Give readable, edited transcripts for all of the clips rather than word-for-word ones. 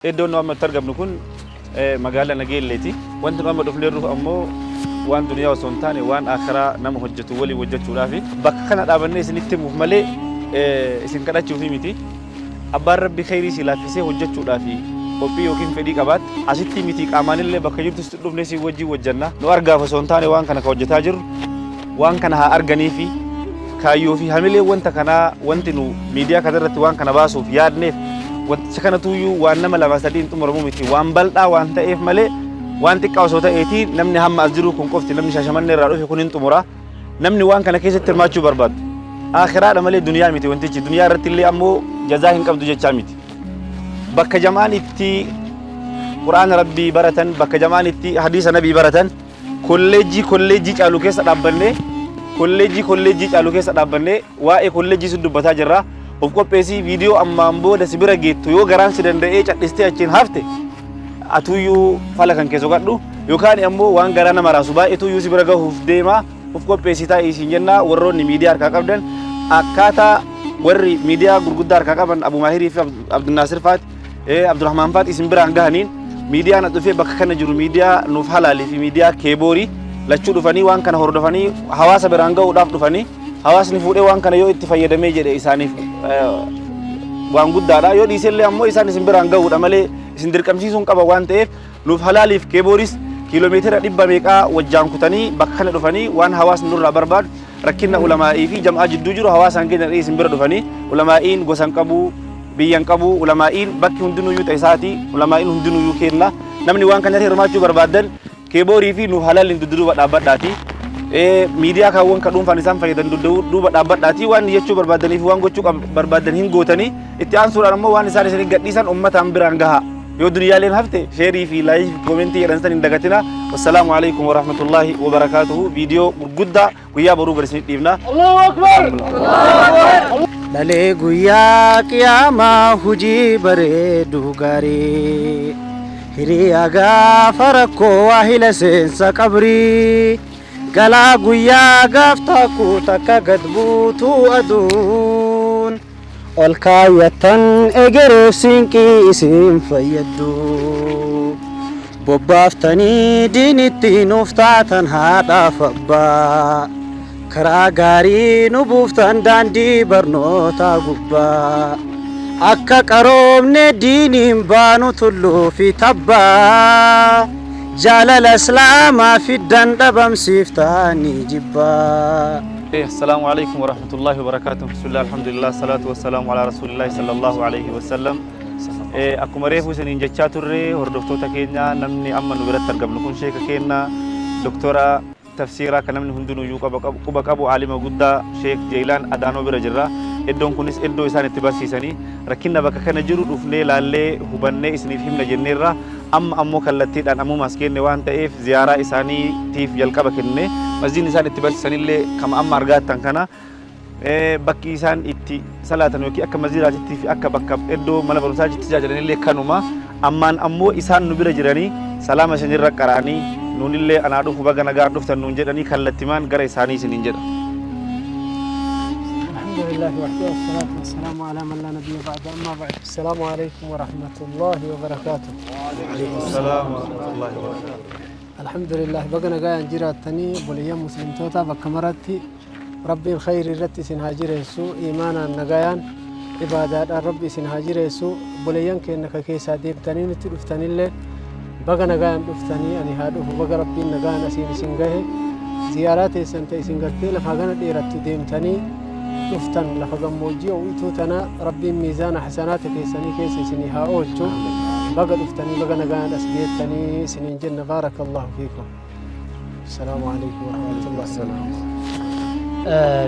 Iddoon nu amma itti argamnu kun magaala Nageelleeti. Wanti nu amma dhufneerruuf ammoo waan duniyaa osoo hin taane waan akhiraa nama hojjetu waliin hojjechuudhaafi. Bakka kana dhaabannee isinitti himuuf malee isin kadhachuufi miti. Abbaan Rabbi kheyrii sii laaffisee hojjechuudhaafi qophii yookiin fedhii qabaatte asitti miti qaamaanillee bakka jirtu sitti dhufnee sii wajjin hojjenna. Nu argaaf osoo hin taane waan kana ka hojjetaa jirru waan kana haa arganiifi kaayyoo fi hamilee wanta kanaa wanti nu miidiyaa kana irratti waan kana baasuuf yaadneef wanticha kanatuyyuu waan nama lama sadiin xumuramu miti, waan bal'aa waan ta'eef malee waan xiqqaa osoo ta'eeti namni hamma as jiru kun qofti, namni Shaashamannee irraa dhufe kun hin xumura. Namni waan kana keessatti hirmaachuu barbaadu aakhiraadha malee duniyaa miti. Wantichi duniyaa irratti illee ammoo jazaa hin qabdu jechaa miti. Bakka jamaan itti Qur'aana Rabbii baratan, bakka jamaan itti hadiisa Nabii baratan, kolleejjii kolleejjii caalu keessa dhaabbannee, kolleejjii kolleejjii caalu keessa dhaabbannee waa'ee kolleejjii sun dubbataa jirra. Of qopheessii, viidiyoo ammaan booda si bira geettu yoo garaan si danda'ee cadhistee achiin hafte atuyyuu fala kan keessa gadhu yookaan ammoo waan garaa nama raasu baay'eetuyyuu si bira gahuuf deema. Of qopheessii taa'ii siin jenna. Warroonni miidiyaa harkaa qabdan, akkaataa warri miidiyaa gurguddaa harkaa qaban Abu Maahirii fi Abdulnaasir faati, Abdurrahmaan faati isin biraan gahaniin, miidiyaan as dhufee bakka kana jiru, miidiyaa Nuuf Halaalii fi miidiyaa Keeboorii lachuu dhufanii waan kana hordofanii hawaasa biraan gahuudhaaf dhufanii, hawaasni fuudhee waan kana yoo itti fayyadamee jedhe isaaniif waan guddaadha. Yoo dhiisellee ammoo isaan isin biraan gahuudha malee isin dirqamsiisuun qaba waan ta'eef, Nuuf Halaaliif Keebooris kiiloomeetira dhibba meeqaa wajjaan kutanii bakka kana dhufanii waan hawaasni nurraa barbaadu, rakkinna ulamaa'ii fi jam'aa jidduu jiru hawaasaan keenya isin bira dhufanii, ulamaa'iin gosa hin qabu, biyya hin qabu, ulamaa'iin bakki hundinuyyuu ta'e isaati, ulamaa'iin hundinuyyuu kenna. Namni waan kanarratti hirmaachuu barbaaddan Keeboorii fi Nuuf Halaaliin dudduuba dhaabbadhaati. Miidiyaa kaawwan ka dhuunfaan isaan fayyadan dudduuba dhaabbadhaati. Waan jechuu barbaadanii fi waan gochuu barbaadan hin gootanii, itti aansuudhaan ammoo waan isaan isin gadhiisan ummataan biraan gaha. Yoo duniyaaleen hafte sheerii fi laayikii fi koomentii jedhan san hin dagatina. Wassalaamu alaikum warahmatullaahi wabarakaatuhu. Viidiyoo gurguddaa guyyaa boruu gad isinit dhiifna. Allahu Akbar! Dhalee guyyaa qiyaamaa hujii bareedu gaarii, hiriyaa gaafa rakkoo, waahila seensa qabrii, galaa guyyaa gaaf taakuu takka gad buutuu aduun ol kaayyattan egereef siinqii isin fayyaddu, bobbaaftanii diinitti nuuf taatan haadhaaf abbaa, karaa gaarii nu buuftan daandii barnootaa gubbaa, akka qaroomne diiniin baanu tulluu fi tabbaa, jaalala Islaamaa fiddan dhabamsiiftaanii jibbaa. Assalaamu alaikum warahmatullahi wabarakatuh. Bismillah, alhamdulillah, salatu wassalamu ala rasuulillahi sallallahu alaihi wasallam. Akkuma reefu isiniin jechaa turre, hordoftoota keenya, namni amma nu biratti argamnu kun sheeka keenya doktora tafsiiraa kan namni hundinuyyuu quba qabu, aalima guddaa Sheek Jeeyilaan Adaanoo bira jirra. Iddoon kunis iddoo isaan itti barsiisanii, rakkinna bakka kana jiru dhufnee laallee hubannee isiniif himna jenneerra. Amma ammoo kallattiidhaan ammumaas kenne waan ta'eef ziyaaraa isaaniitiif jalqaba kenne. Masjiidni isaan itti barsiisanillee kama amma argaattan kana. Bakki isaan itti salaatan yookiin akka masjiidaatitti fi akka bakka iddoo mana barumsaatti tajaajilanillee kanuma. Ammaan ammoo isaan nu bira jiranii salaama isinirra qara'anii, nuunillee anaa dhufu, baga nagaan dhuftan nuun jedhanii, kallattimaan gara isaanii isiniin jedha. الحمد لله وحده والصلاة والسلام على من لا نبي بعد، أما بعد، السلام عليكم ورحمة الله وبركاته. السلام ورحمة الله وبركاته. الحمد لله, baga nagaan jiraattanii obboleeyyan muslimtoota bakka maratti. Rabbiin khayrii irratti isin haa jireessu, imaanaan, nagayaan, ibaadaadhaan Rabbi isin haa jireessu. Obboleeyyan keenya ka keessaa deebitanii nutti dhuftanillee baga nagayaan dhuftanii, ani haa dhufu, baga Rabbiin nagaan asiin isin gahe. Ziyaaraa teessan ta'e isin gartee lafa gana dheerattu deemtanii dhuftan, lafa gammoojjii ho'ituu tana, Rabbiin miizaana hasanaata keessanii keessa isinii haa oolchu. Baga dhuftanii, baga nagaan as geettanii isiniin jenna. Baarakallahu fiikum. السلام عليكم ورحمة الله.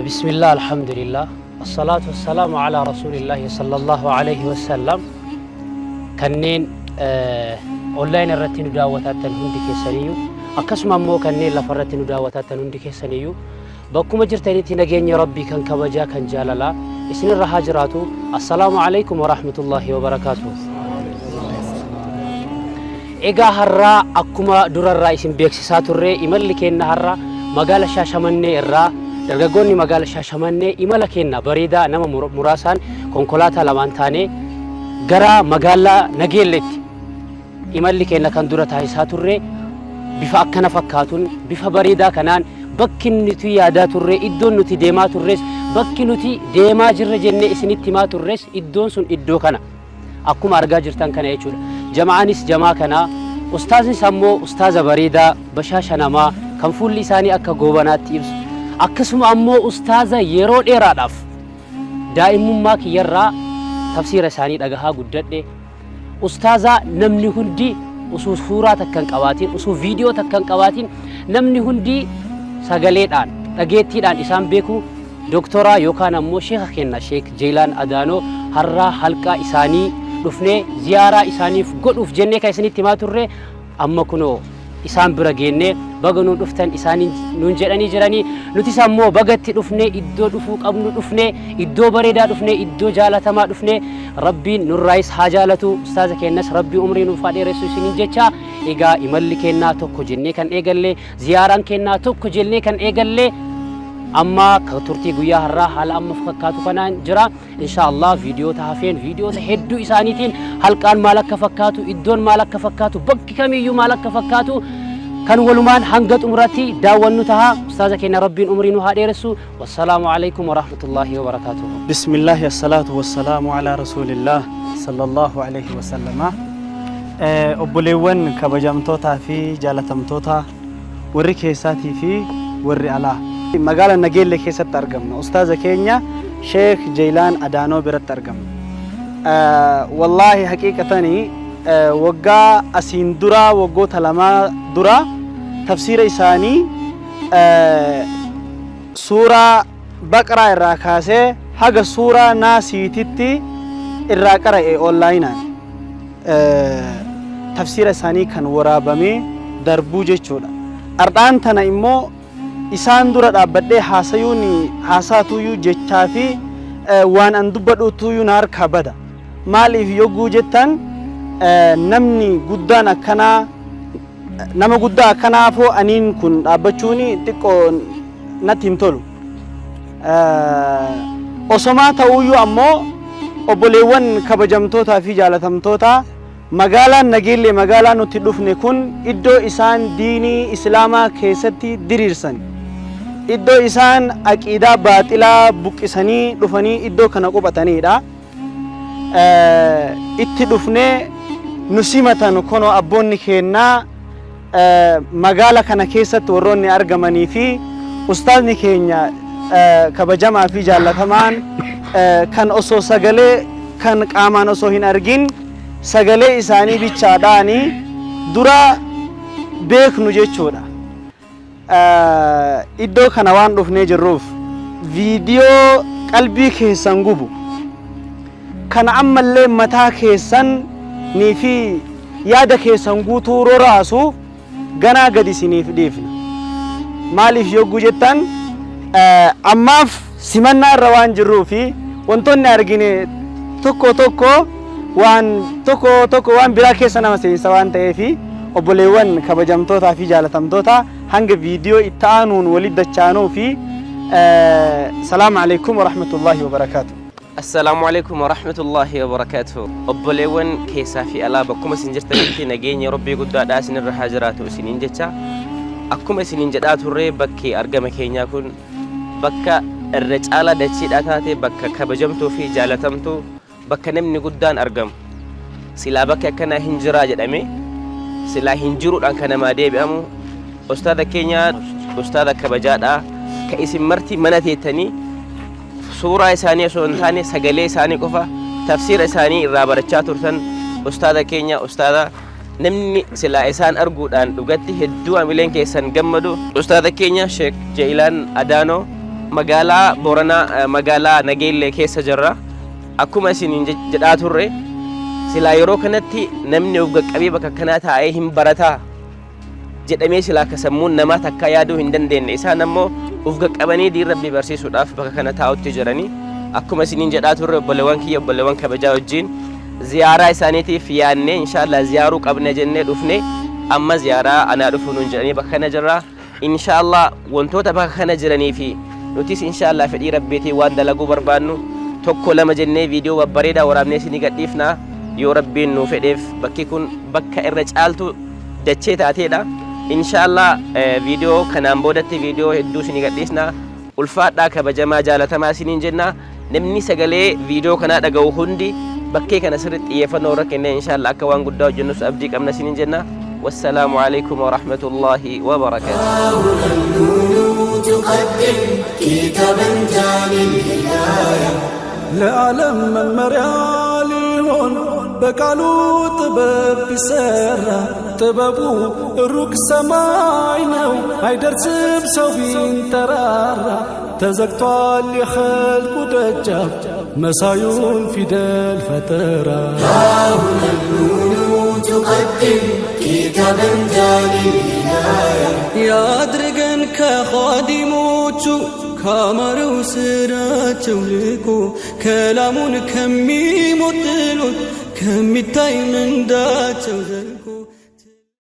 بسم الله، الحمد لله، الصلاة والسلام على رسول الله صلى الله عليه وسلم. Kanneen online irratti nu daawwataattan hundi keessaniyyuu, akkasuma immoo kanneen lafa irratti nu daawwataattan hundi keessaniyyuu, bakkuma jirtanitti nageenya Rabbii kan kabajaa kan jaalalaa isinirra haa jiraatu. Assalaamu alaikum warahmatullaahi wabarakaatuh. Egaa har'aa akkuma durarraa isin beeksisaa turre, imalli keenya har'a magaala Shaashamannee irraa, dargaggoonni magaala Shaashamannee imala keenya bareedaa nama muraasaan konkolaataa lamaan taanee gara magaalaa Nageelleetti Imalli keenya kan dura taasisaa turre bifa akkana fakkaatuun, bifa bareedaa kanaan, bakki nuti yaadaa turre, iddoon nuti deemaa turres, bakki nuti deemaa jirra jennee isinitti himaa turres, iddoon sun iddoo kana akkuma argaa jirtan kana jechuudha. Jama'aanis jamaa kanaa, ustaaznis ammoo ustaaza bareedaa bashaasha namaa kan fuulli isaanii akka goobanaatti ibsu, akkasuma ammoo ustaaza yeroo dheeraadhaaf daa'imummaa kiyyarraa tafsiira isaanii dhagahaa guddadhe, ustaaza namni hundi usuu suuraa takka hin qabaatin, usuu viidiyoo takka hin qabaatin, namni hundi sagaleedhaan dhageettiidhaan isaan beeku, doktoraa yookaan ammoo sheeka kenna Sheek Jeelaan Adaanoo har'aa halqaa isaanii dhufnee ziyaaraa isaaniif godhuuf jennee kan isinitti himaa turre amma kunoo isaan bira geennee, baga nuun dhuftan isaanii nuun jedhanii jiranii. Nutis ammoo bagatti dhufnee, iddoo dhufuu qabnu dhufnee, iddoo bareedaa dhufnee, iddoo jaalatamaa dhufnee, Rabbiin nurraayis haa jaalatu, ustaaza keenyas Rabbii umrii nuuf haa dheeressu isiniin jecha. Egaa imalli kennaa tokko jennee kan eegalle, ziyaaraan kennaa tokko jennee kan eegalle, amma turtii guyyaa har'aa haala amma fakkaatu kanaan jira. Insha Allah viidiyoota hafeen, viidiyoota hedduu isaaniitiin, halqaan maal akka fakkaatu, iddoon maal akka fakkaatu, bakki kamiyyuu maal akka fakkaatu kan walumaan hanga xumuraatti daawwannu taha. Ustaaza keenya Rabbiin umrii nu haa dheeressu. Wassalaamu alaikum warahmatullaahi wabarakaatuhu. بسم الله، الصلاة والسلام على رسول الله صلى الله عليه وسلم. Obboleewwan kabajamtootaa fi jaalatamtoota, warri keessaatii fi warri alaa, magaala Nageelle keessatti argamna. Ustaaza keenya Sheek Jeelaan Adaanoo biratti argamna. Wallaahi haqiiqatanii waggaa asiin dura, waggoota 2 dura, tafsiira isaanii suuraa Baqraa irraa kaasee haga suuraa Naasiititti irraa qara'e. Onlaayinaan tafsiira isaanii kan waraabamee darbuu jechuudha. Ardhaan tana immoo isaan dura dhaabbadhee haasayuun haasaatuyyuu jechaa fi waan an dubbadhuutuyyuu na harkaa bada. Maaliif yogguu jettan, namni guddaan akkanaa, nama guddaa akkanaafoo aniin kun dhaabbachuun xiqqoo natti hin tolu. Osomaa ta'uyyuu ammoo obboleewwan kabajamtootaa fi jaalatamtoota, magaalaan Nageellee, magaalaa nuti dhufne kun, iddoo isaan diinii Islaamaa keessatti diriirsan, iddoo isaan aqiidaa baaxilaa buqqisanii dhufanii iddoo kana qubatanidha. Itti dhufnee nu simatan kunoo abboonni keennaa magaala kana keessatti warroonni argamanii fi ustaazni keenya kabajamaa fi jaallatamaan kan osoo sagalee kan qaamaan osoo hin argin sagalee isaanii bichaadhaani dura beeknu jechuudha. Iddoo kana waan dhufnee jirruuf viidiyoo qalbii keessan gubu kana ammallee mataa keessan nii fi yaada keessan guutuu roraasu ganaa gadi isiniif dhiifna. Maaliif yogguu jettan, ammaaf simannaa irra waan jirruu fi wantoonni argine tokko tokko waan tokko tokko waan biraa keessa nama seensa waan ta'eef, obboleewwan kabajamtootaa fi jaalatamtoota, hanga viidiyoo itti aanuun walitti dachaanuu fi salaamu alaikum warahmatullaahi wabarakaatu. Assalaamu alaikum warahmatullaahi wabarakaatuh. Obboleewwan keessaa fi alaa bakkuma isin jirtanitti nageenya Rabbii guddaadhaa isinirra haa jiraatu isiniin jecha. Akkuma isiniin jedhaa turre, bakki argama keenyaa kun bakka irra caalaa dachiidhaa taate, bakka kabajamtuu fi jaalatamtuu, bakka namni guddaan argamu. Silaa bakki akkanaa hin jiraa jedhame, silaa hin jiruudhaan kan namaa deebi'amu, ustaada keenya, ustaada kabajaadhaa ka isin marti mana teettanii suuraa isaanii osoo hin taane sagalee isaanii qofa tafsiira isaanii irraa barachaa turtan, ustaada keenya, ustaada namni silaa isaan arguudhaan dhugatti hedduu amileen keessan gammadu, ustaada keenya Sheek Jeelaan Adaanoo, magaalaa Boranaa, magaalaa Nageellee keessa jirra. Akkuma isiniin jedhaa turre, silaa yeroo kanatti namni of qaqqabee bakka kanaa taa'ee hin barataa jedhamee silaa akka sammuun namaa takkaa yaaduu hin dandeenye, isaan ammoo uf qaqqabanii diin Rabbii barsiisuudhaaf bakka kana taa'utti jiranii. Akkuma isiniin jedhaa turre, obboleewwan kiyya, obboleewwan kabajaa wajjin ziyaaraa isaaniitiif yaadnee, inshaallah ziyaaruu qabna jennee dhufne. Amma ziyaaraa anaa dhufu nuun jedhanii bakka kana jirra. Inshaallah wantoota bakka kana jiranii fi nutis inshaallah fedhii Rabbiitiin waan dalaguu barbaannu tokko lama jennee viidiyoo babbareedaa waraabnee isinii gadhiifna. Yoo Rabbiin nuu fedheef bakki kun bakka irra caaltu dachee taateedha. Inshaallah viidiyoo kanaan boodatti viidiyoo hedduu isinii gadhiisna. Ulfaadhaa, kabajamaa, jaalatamaa isiniin jenna. Namni sagalee viidiyoo kanaa dhaga'u hundi bakkee kana sirriitti xiyyeeffannoo irra kennee inshaallah akka waan guddaa hojjennus abdii qabna isiniin jenna. Wassalaamu alaikum wa rahmatullahi wa barakaatuh. تقدم كتابا جعل الهداية ለዓለም መመሪያ ሊሆን በቃሉ ጥበብ ቢሰራ፣ ጥበቡ ሩቅ ሰማይ ነው፣ አይደርስም ሰው ቢንጠራራ። ተዘግቷል የኸልቁ ደጃፍ መሳዩን ፊደል ፈጠራ። تقدم كتابا جعل الهداية ያድርገን ከኻዲሞቹ፣ ካማረው ስራቸው ልቆ፣ ከላሙን ከሚሞጥሉት፣ ከሚታይ ምንዳቸው ዘልቆ።